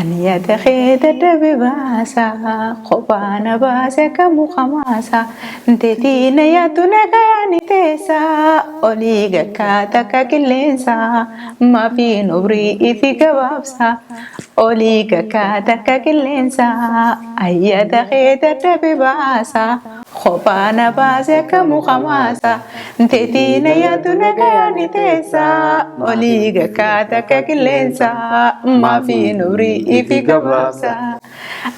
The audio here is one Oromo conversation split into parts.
Ani yaada kee dadhabe baasa, kophaa na baase akka muka maasa. Teetii na yaaddu nagayaani teessa, olii gakkaata akka qilleensa, maafiin umrii ifi gabaabsa. Olii gakkaata akka qilleensa, ayyaada kee dadhabe baasa, kophaa na baase akka muka maasa. Teetii na yaaddu nagayaani teessa, olii gakkaata akka qilleensa, maafiin umrii ifi gabaabsa.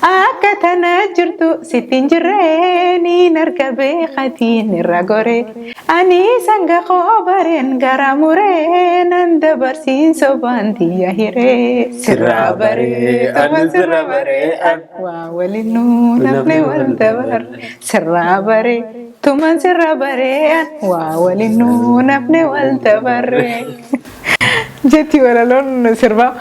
Akka tana jirtu sitti hin jirree niin arga beekatiin irra gore. Ani sanga koo bareen gara muree nan dabarsiin sobaan tiyya hiree. Sirraa baree ani sirra baree an. Waa waliin nuu nafni wal dabarre. Sirraa baree tuman sirra baree an. Waa waliin nuu nafni wal dabarre. Jetti walaloon sirbaa.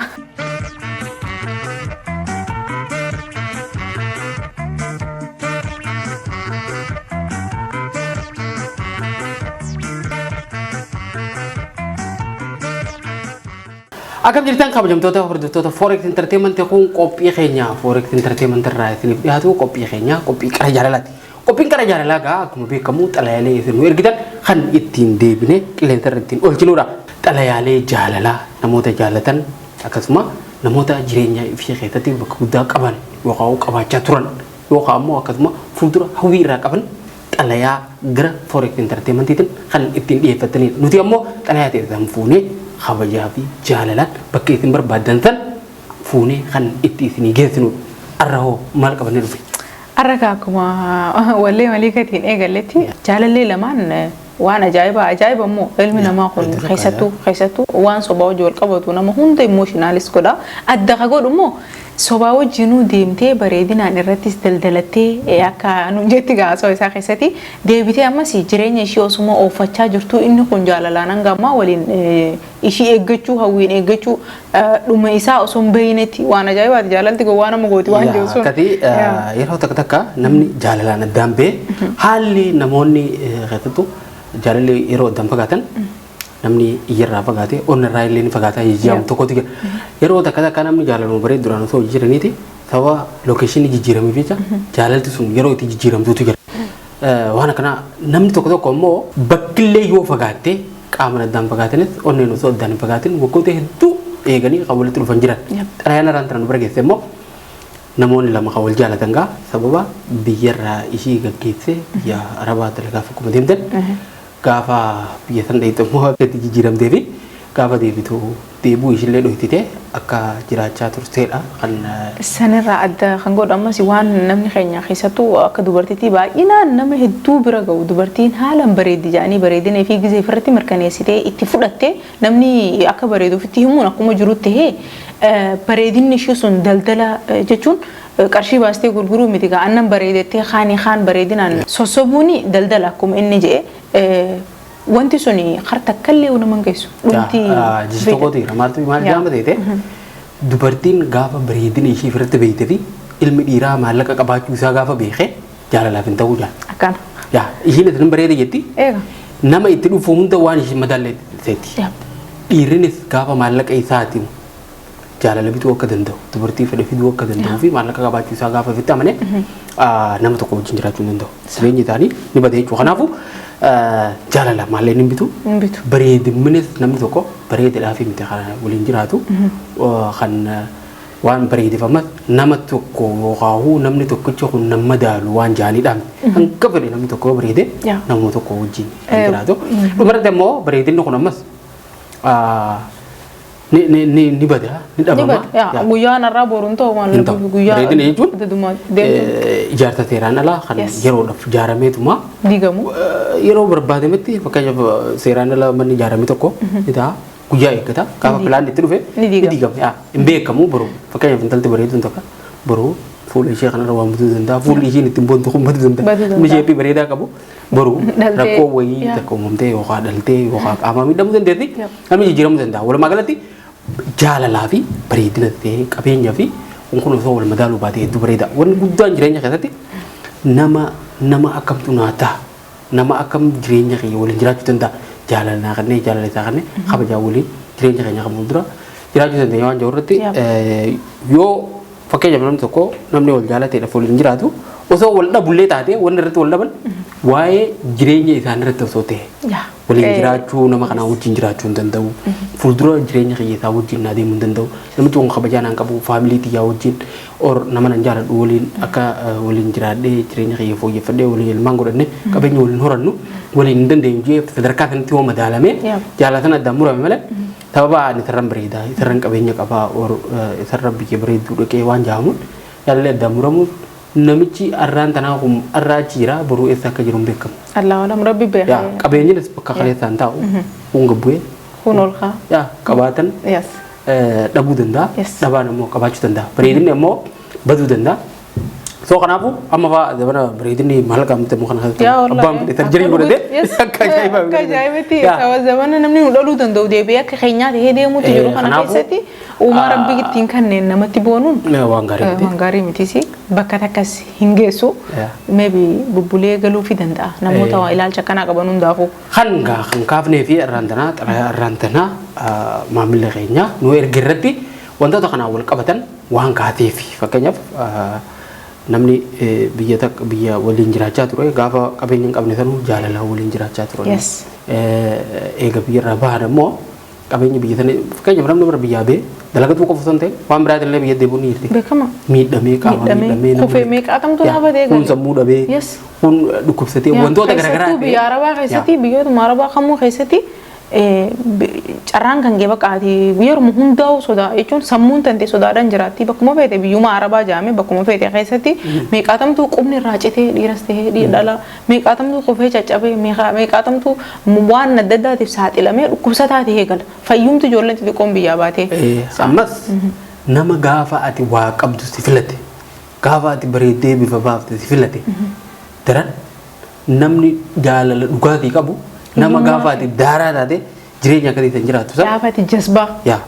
Akkam jirtan kabajamtoota hordoftoota Forex Entertainment? Kun qophii keenya Forex Entertainment irraa isiniif dhiyaatu, qophii keenya qophii qara jaalalaati. Qophiin qara jaalalaa gaa akkuma beekamu xalayaalee isin nu ergitan kan ittiin deebine qilleensa irra ittiin oolchinudha. Xalayaalee jaalalaa namoota jaalatan, akkasuma namoota jireenya ishee keessatti bakka guddaa qaban yookaan qabaachaa turan yookaan immoo akkasuma fuuldura hawwii irraa qaban xalayaa gara Forex Entertainmentiitiin kan ittiin dhiyeeffatanidha. Nuti ammoo xalayaa ta'e fuunee kabajaa fi jaalalaan bakka isin barbaaddan san fuunee kan itti isinii geessinudha. Arra hoo maal qabannee dhufe? Har'a akkuma wallee maliikatiin eegalletti, jaalallee lamaan waan ajaa'ibaa, ajaa'iba immoo ilmi namaa kun keessattuu waan sobaa wajji wal qabatu nama hunda emotionalis godha. Adda ka godhu immoo sobaa wajjinuu deemtee, bareedinaan irrattis daldalattee, akka nu jetti gaasoo isaa keessatti deebitee, ammas jireenya ishii osuma ooffachaa jirtuu, inni kun jaalalaan hanga ammaa waliin ishii eeggachuu, hawwiin eeggachuu, dhuma isaa osoo hin beeynetti. Waan ajaa'ibaati, jaalalti gowwaa nama gooti waan jiru sun. Akkati yeroo takka takka namni jaalalaan addaan ba'e, haalli namoonni keessattuu jaalalli yeroo addaan fagaatan, namni iyyarraa fagaate onnarraa illee ni fagaataa jijjiiramu tokkotu jira. Yeroo takka takka namni jaalaluma baree duraan osoo jiraniiti, sababa locationii jijjiirameef jecha jaalalti sun yeroo itti jijjiiramtuutu jira. Waan akkanaa namni tokko tokko immoo bakkillee yoo fagaatte, qaamaan addaan fagaatanis, onneen osoo addaan hin fagaatin waggoota hedduu eeganii kan walitti dhufan jiran. Xalayaan irraan turan bira geesse immoo namoonni lama kan wal jaalatan gaa sababa biyyarraa ishii gaggeessee biyya Arabaa dalagaaf akkuma deemtan, gaafa biyya san dheeyxu immoo akka itti jijjiiramtee fi gaafa deebitu deebuu ishillee dhoytite akka jiraachaa turteedha kan. Sanirraa adda kan godhu ammas waan namni keenya keessattuu akka dubartiitti baay'inaan nama hedduu bira ga'u, dubartiin haalaan bareeddi jedhanii bareedina fi gizee ofirratti mirkaneessitee itti fudhatte, namni akka bareeduuf itti himuun akkuma jiru tahee, bareedinni ishii sun daldala jechuun qarshii baastee gurguruu miti gaa. Annan bareedettee kaanii kaan bareedinaan sossobuuni daldala akkuma inni jedhe, wanti sun har takkallee nama hin geessu. Dhumti. Jechi tokkotu jira. Maaltu maal jedhama ta'e, dubartiin gaafa bareedina ishii ofirratti beekte fi ilmi dhiiraa maallaqa qabaachuu isaa gaafa beeke jaalalaaf hin ta'uu jaala. Akkana. Yaa ishiin itti bareede jetti. Eega. Nama itti dhufu hunda waan ishiin madaallee seeti. Dhiirrinis gaafa maallaqa isaatiin jaalala bituu akka danda'u, dubartii fedhe fiduu akka danda'uu fi maallaqa qabaachuu isaa gaafa ofitti amane, nama tokko wajjin jiraachuu hin danda'u. Jireenyi isaanii ni bada jechuudha. Kanaafuu jaalala maallee ni bitu. Hin bitu. Bareedinnis namni tokko bareedaadhaa fi miti kan waliin jiraatu, kan waan bareedifamas nama tokko yookaan namni tokkichi kun nama madaalu waan jaaniidhaan hanga fedhe namni tokko yoo bareede nama tokko wajjin kan jiraatu. Dhumarratti immoo bareedinni kun ammas ni ni ni ni bada, ni dhabama. Guyyaan har'aa boruun ta'u maal? Hin ta'u. Guyyaa Bareedina jechuun adaduma deemtu. Ijaarsa seeraan alaa kan yeroodhaaf ijaarameetuma diigamu. Yeroo barbaadametti, fakkeenyaaf seeraan ala manni ijaarame tokko ni ta'a, guyyaa eeggata, gaafa pilaan itti dhufe Ni diigama. Diigama. Yaa, hin beekamu. Boru fakkeenyaaf intalti bareeduun takka boru fuula ishee kanarra waan baduu danda'a, fuulli ishiin ittiin boontu kun baduu danda'a. Baduu Namni danda'a. ishee bareedaa qabu boru rakkoo wayii takka uumamtee yookaan dhaltee yookaan qaamaa miidhamuu dandeetti, namni jijjiiramuu danda'a. Walumaa galatti jaalalaa fi bareedina ta'ee qabeenya fi kun kun osoo wal madaaluu baatee hedduu bareeda. Wanni guddaan jireenya keessatti nama nama akkamtu naa ta'a, nama akkam jireenya keenya waliin jiraachuu danda'a, jaalala naa kennee, jaalala isaa kennee, kabajaa waliin jireenya keenya kan fuuldura Jiraachuu dandeenya waan jiru irratti yoo fakkeenyaaf namni tokko namni wal jaalateedhaaf waliin jiraatu osoo wal dhabullee taate wanni irratti wal dhaban waa'ee jireenya isaanii irratti osoo ta'e waliin jiraachuu nama kanaa wajjin jiraachuu hin danda'u. Fuuldura jireenya kiyya isaa wajjin naa deemuu hin danda'u. Namni tokko kabajaa naan qabu faamilii tiyyaa wajjin or nama nan jaaladhu waliin akka waliin jiraadhee jireenya kiyya fooyyeffadhee waliin ilmaan godhanne qabeenya waliin horannu waliin hin dandeenyu jee sadarkaa sanatti yoo madaalame jaalatan addaan murame malee sababa ani isarran bareedaa isarran qabeenya qabaa or isarran biyya bareedduu dhaqee waan jaamuun jaalalli addaan muramuuf namichi arraan tanaa kun arraa achi jira boruu eessa akka jiru hin beekamu. Allahu alam rabbi beeka. Yaa qabeenyinis bakka kaleessaan taa'u kun gabbu'ee Kun ol kaa. Yaa qabaatan dhabuu danda'a. Dhabaan ammoo qabaachuu danda'a. Bareedinni ammoo baduu danda'a. So kanaafuu amma fa'aa zabana bareedinni maallaqa miti immoo kana keessatti Yaa wallahi. abbaan fedhe sarjarii godhatee akka ajaa'ibaa Akka ajaa'ibaatti Yaa. saba zamana namni nu dhaluu danda'u deebi'ee akka keenyaa ta'ee deemuutu jiru kana Kanaafuu, keessatti uumaa rabbi ittiin kanneen namatti boonuun Waan gaarii miti. Waan gaarii mitis bakka takkas hin geessu. Yaa. Maybe bubbulee galuufii danda'a namoota waa ilaalcha akkanaa qaban hundaafuu. Kan gaa kan kaafnee fi irraan tanaa xalayaa irraan tanaa maamilli keenya nu erge irratti wantoota kanaan wal qabatan waan kaateef fakkeenyaaf namni biyya takka biyya waliin jiraachaa ture gaafa qabeenya hin qabne sanuu jaalala waliin jiraachaa turan. Eega biyya irraa bahan ammoo qabeenya biyya sana fakkeenyaaf namni bara biyyaa ba'e dalagatuu qofa osoo hin ta'in waan biraatiin illee biyya deebi'uun ni jirti. Beekama. Miidhamee qaama Miidhamee, miidhamee namni- kufee meeqaatamtu Yaa, dhaabatee kun gale. sammuu dhabee kun dhukkubsatee wantoota garaagaraa Keessattuu biyya Arabaa keessatti biyyootuma Arabaa kamuu keessatti carraan kan kee bakka ati yeruma hundaa'u sodaa jechuun sammuun tante sodaadhaan jiraatti bakkuma feete biyyuma Arabaa jaame bakkuma feete keessatti meeqaatamtuu qubni irraa citee dhiiras ta'ee dhala meeqaatamtuu kufee caccabee meeqaatamtuu waan adda addaatiif saaxilamee dhukkubsataa ta'ee gala fayyumti ijoolleen xixiqqoon biyyaa baatee. Ammas nama gaafa ati waa qabdu si filate gaafa ati bareeddee bifa baafte si filate daran namni jaalala dhugaatii qabu nama gaafa ati daaraa taate jireenya akkasii san jiraattu san Gaafa ati jazbaa. Yaa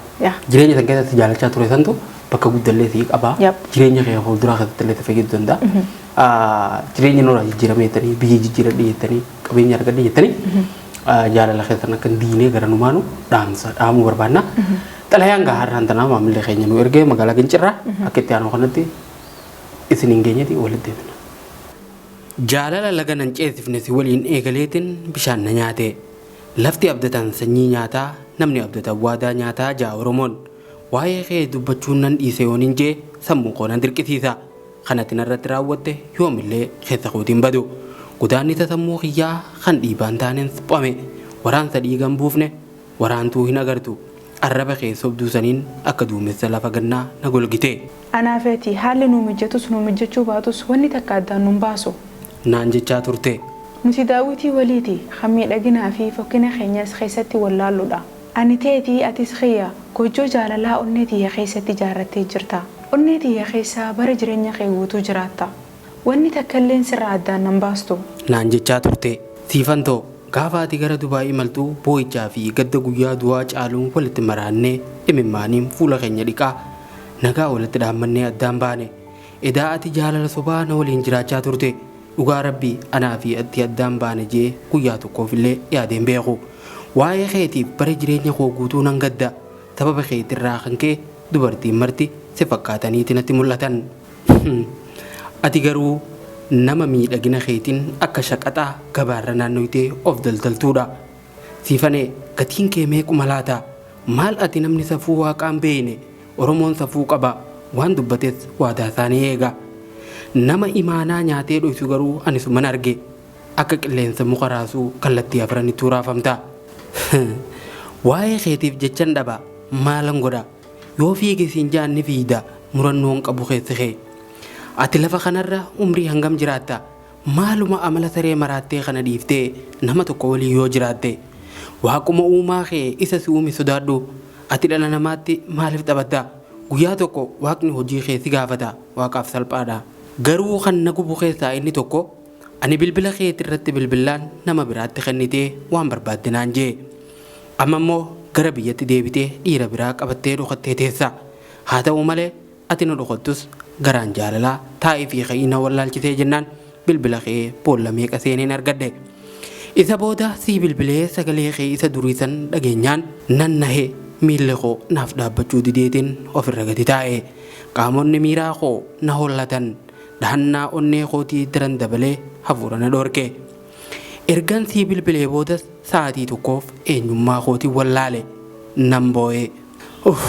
jireenya san keessatti jaalachaa ture santu bakka guddallee sii qaba. Jireenya kee fuulduraa keessatti illee si fayyaduu danda'a. Jireenya nurraa jijjiirame jettanii biyya jijjiiradhe jettanii qabeenya argadhe jettanii jaalala keessan akka hin diinee gara numaanu dhaamsa dhaamuu barbaanna. Xalayaan gaa har'aan tanaa maamilli keenya nu ergee magaalaa Gincirraa akka itti aanu kanatti isin hin geenyeti walitti deebina. Jaalala laga nan ceesifne si waliin eegaleetin bishaan na nyaate. Lafti abdatan sanyii nyaataa, namni abdatan waadaa nyaataa ja'a Oromoon. Waa'ee kee dubbachuun nan dhiise yoonin jee sammuu koo nan dirqisiisa. Kan ati narratti raawwatte yoomillee keessa kooti hin badu. Godaannisa sammuu kiyyaa kan dhiibaan taanen suphame. Waraansa dhiiga hin buufne waraantuu hin agartu. Arraba kee sobduu saniin akka duumessa lafa gannaa na golgite. Anaa fi ati haalli nuu mijjatus nuu mijjachuu baatus wanni takka addaan nun baasu. Naan jechaa turte. Nuti daawwitii waliiti, kan miidhaginaa fi fokkina keenyas keessatti wal laalludha. Ani teeti, atis kiyya, goojjoo jaalalaa onnee tiyya keessatti ijaarrattee jirta. Onnee tiyya keessa bara jireenya kee guutuu jiraatta. Wanni takkalleen sirraa addaan nan baastu. Naan jechaa turte. Siifan too, gaafa ati gara Dubaay imaltu boo'ichaa fi gadda guyyaa du'aa caaluun walitti maraannee imimmaaniin fuula keenya dhiqaa nagaa walitti dhaammannee addaan baane. Edaa ati jaalala sobaa na waliin jiraachaa turte. Dhugaa Rabbii anaa fi ati addaan baane je'ee guyyaa tokkoof illee yaadee hin beeku. Waa'ee keetiif bara jireenya koo guutuu nan gadda. Sababa keetirraa kan ka'e dubartiin marti si fakkaataniiti natti mul'atan. Ati garuu nama miidhagina keetiin akka shaqaxaa gabaarra naannoytee of daldaltuudha. Siifanee, gatiin kee meequma laata? Maal ati namni safuu Waaqaa hin beeyne? Oromoon safuu qaba, waan dubbates waadaa isaa ni eega. Nama imaanaa nyaatee dhoysu garuu ani suman arge. Akka qilleensa muka raasuu kallattii afranittuu raafamta. Waa'ee keetiif jechan dhaba, maalan godha? Yoo fiigi siin ja'an ni fiiyda, murannoo hin qabu keessi kee. Ati lafa kanarra umrii hangam jiraatta? Maaluma amala saree maraattee kana dhiiftee nama tokko waliin yoo jiraatte? Waaquma uumaa kee isa si uume sodaadhu. Ati dhala namaatti maaliif taphatta? Guyyaa tokko Waaqni hojii kee si gaafata. Waaqaaf salphaadha. Garuu kan na gubu keessaa inni tokko ani bilbila keetirratti bilbillaan nama biraatti kennitee waan barbaadde naan jee. Amma immoo gara biyyatti deebitee dhiira biraa qabattee dhokattee teessa. Haa ta'u malee ati na dhokattus garaan jaalalaa taa'ii fi ka'ii na wallaalchisee jennaan bilbila kee boolla meeqa seeneen argadhe. Isa booda sii bilbilee sagalee kee isa durii san dhageenyaan nan nahe. Miilli koo naaf dhaabbachuu dideetiin ofirra gadi taa'e. Qaamonni miiraa koo na hollatan. Dhahannaa onnee kootii daran dabalee hafuura na dhoorke. Ergan sii bilbilee boodas sa'aatii tokkoof eenyummaa kootiin wallaale. Nan boo'e. Uff.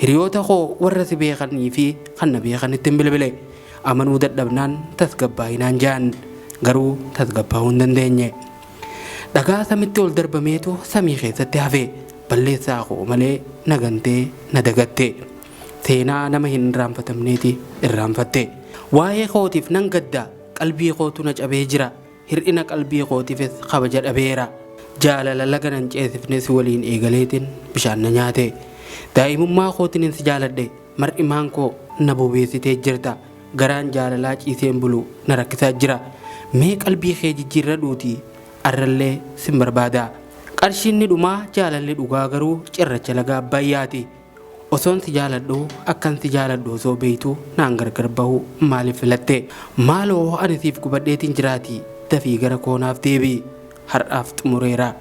Hiriyoota koo warra si beekanii fi kan na beekanittin bilbile. Amanuu dadhabnaan tasgabbaa'i naan ja'an. Garuu tasgabbaa'uu hin dandeenye. Dhagaa samitti ol darbameetu samii keessatti hafe. Balleessaa koo malee na gantee na dagatte. Seenaa nama hin irraanfatamneeti irraanfatte. Waa'ee kootiif nan gadda, qalbii kootu na cabee jira. Hir'ina qalbii kootifis kabaja dhabeera. Jaalala laga nan ceesifne si waliin eegaleetiin bishaan na nyaate. Daa'imummaa kootinin si jaaladhe. Mar'imaan koo na bobeessitee jirta. Garaan jaalalaa ciiseen bulu na rakkisaa jira. Mee qalbii kee jijjiirradhuutii arrallee sin barbaada. Qarshiin ni dhumaa jaalalli dhugaa garuu cirracha laga Abbayyaati. Osoon si jaaladhuu akkan si jaaladhu osoo beektuu naan gargar bahuu maaliif filatte? Maaloo ani siif gubadheetiin jiraatii dafii gara koo naaf deebi'i. Har'aaf xumureera.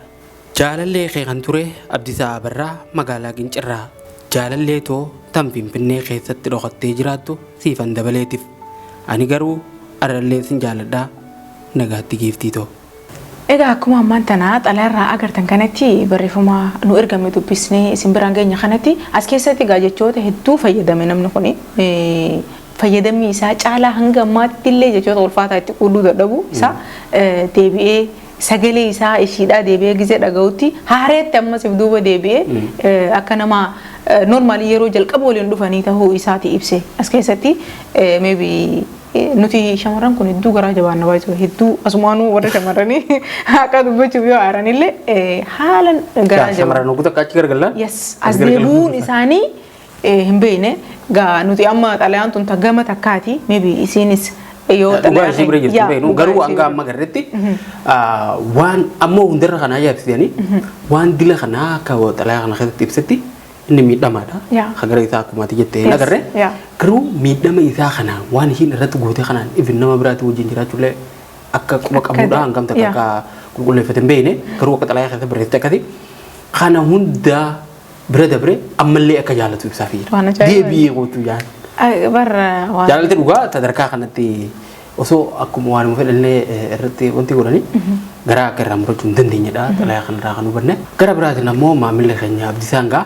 Jaalallee kee kan ture Abdisaa Abarraa magaalaa Gincirraa. Jaalallee too tan Finfinnee keessatti dhokattee jiraattu Siifan Dabaleetif. Ani garuu arrallee sin jaaladha. Nagaatti giiftii too. Egaa akkuma ammaan tana xalayaa irraa agartan kanatti barreeffama nu ergame dubbisnee isin biraan geenya kanatti as keessatti egaa jechoota hedduu fayyadame namni kuni. Fayyadamni isaa caalaa hanga ammaatti illee jechoota ulfaataa itti quudhuu dadhabu isaa deebi'ee sagalee isaa ishiidhaa deebi'ee gizee dhaga'utti haareetti ammas if duuba deebi'ee akka nama normaalii yeroo jalqaba waliin dhufanii ta'uu isaati ibse as keessatti. Maybe nuti shamarran kun hedduu garaa jabaanna, baay'isuu hedduu asumaanuu warra shamarranii haqa dubbachuuf yoo aaranillee haalan garaa jabaanna. Shamarran hogguu takka achi garagalaan. Yes, as deebi'uun isaanii hin beekne. Gaa nuti amma xalayaan tun gama takkaati, maybe isiinis yoo Dhugaa ishii bira jirtu beeknu, garuu hanga amma garretti waan ammoo hundarra kanaa ajaa'ibsiisanii waan dila kanaa akka xalayaa kana keessatti ibsetti inni miidhamaadha. Hagara isaa akkuma ati jettee hin agarre. Garuu miidhama isaa kanaan waan ishiin irratti goote kanaan ifin nama biraatti wajjin jiraachuullee akka quba qabuudha, hangam takka akka qulqulleeffate hin beekne, garuu akka xalayaa keessatti barreessite akkasi kana hundaa bira dabre ammallee akka jaalatu ibsaafii jira. Waan ajaa'ibaati. Deebi'ee gochuu jaan. Barra waan. Jaalalti dhugaa sadarkaa kanatti osoo akkuma waanuma fedhanillee irratti wanti godhanii garaa akka irraa murachuu hin dandeenyedha xalayaa kanarraa kan hubanne. Gara biraatiin ammoo maamilli keenya Abdiisaan gaa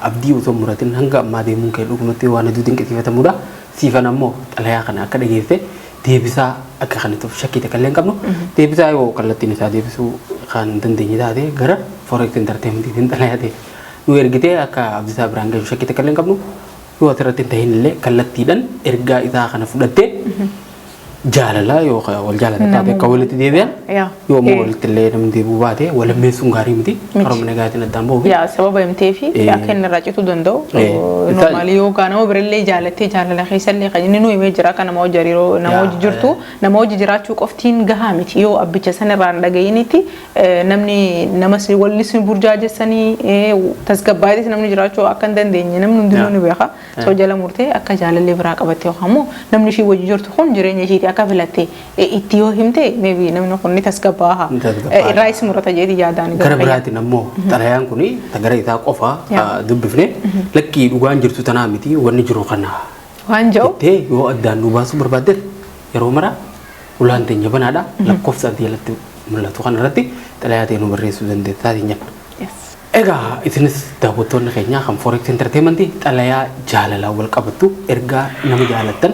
abdii osoo hin muratin hanga ammaa deemuun kee dhugumatti waan hedduu dinqisiifatamudha. Siifan ammoo xalayaa kana akka dhageesse deebisaa akka kennituuf shakkii takka illee hin qabnu. Deebisaa yoo kallattiin isaa deebisuu kan hin dandeenye taate gara Forex Entertainmentiitiin xalayaa ta'e nu ergitee akka Abdiisaa biraan gahu shakkii takka illee hin qabnu. Yoo asirratti hin tahin illee kallattiidhaan ergaa isaa kana fudhattee jaalala yoo wal jaalatan taate akka walitti deebi'an, yoo immoo walitti illee namni deebi'uu baate walammeessuun gaarii miti. Miti. Karuma nagaatiin addaan bahuufi. Yaa, sababa himtee fi akka inni irraa cituu danda'u. Normaalii yoo gaa nama birallee jaalattee jaalala keessallee kan inni nu himee jira akka nama hojii hariiroo nama hojii jirtu, nama hojii jiraachuu qoftiin gahaa miti. Yoo abbicha sana irraa hin dhaga'initti namni nama si walli si burjaajessanii tasgabbaa'eetis namni jiraachuu akka hin dandeenye namni hundinuu ni beeka. So jala murtee akka jaalallee biraa qabatte yookaan immoo namni ishii wajji jirtu kun jireenya ishiiti akka filatte itti yoo himte, maybe namni kun ni tasgabbaa'a. Ni tasgabbaa'a. Irraa is murata jeeti yaadaan. Gara biraatiin ammoo xalayaan kun gara isaa qofa dubbifne, lakkii dhugaan jirtu tanaa miti, wanni jiru kana waan jedhu jettee yoo addaan nu baasuu barbaadde yeroo mara ulaan teenya banaadha. Lakkoofsa adii jalatti mul'atu kanarratti xalayaa ta'e nu barreessuu dandeessaa jenna. Egaa isinis daawwattoonni keenya kan Forex Entertainment xalayaa jaalalaan wal qabattu, ergaa nama jaalattan,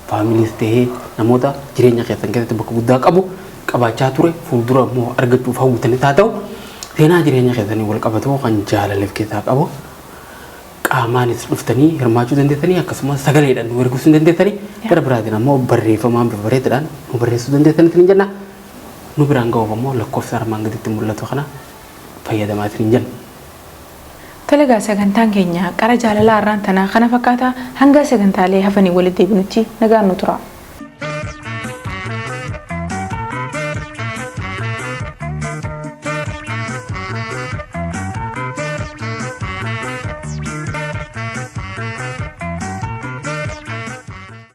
faamiliis ta'ee namoota jireenya keessan keessatti bakka guddaa qabu qabaachaa ture, fuuldura immoo argachuuf hawwitanis haa ta'u, seenaa jireenya keessanii wal qabatu kan jaalaleef keessaa qabu qaamaanis dhuftanii hirmaachuu dandeessanii, akkasumas sagaleedhaan nu erguus hin dandeessanii, gara biraatiin ammoo barreeffamaan bifa bareedaadhaan nu barreessuu dandeessanii isin jenna. Nu biraan ga'uuf ammoo lakkoofsa armaan gaditti mul'atu kana fayyadamaa isin jenna. Tole egaa, sagantaan keenya qara jaalalaa har'aan tanaa kana fakkaata. Hanga sagantaalee hafanii walitti deebinutti nagaan nu tura.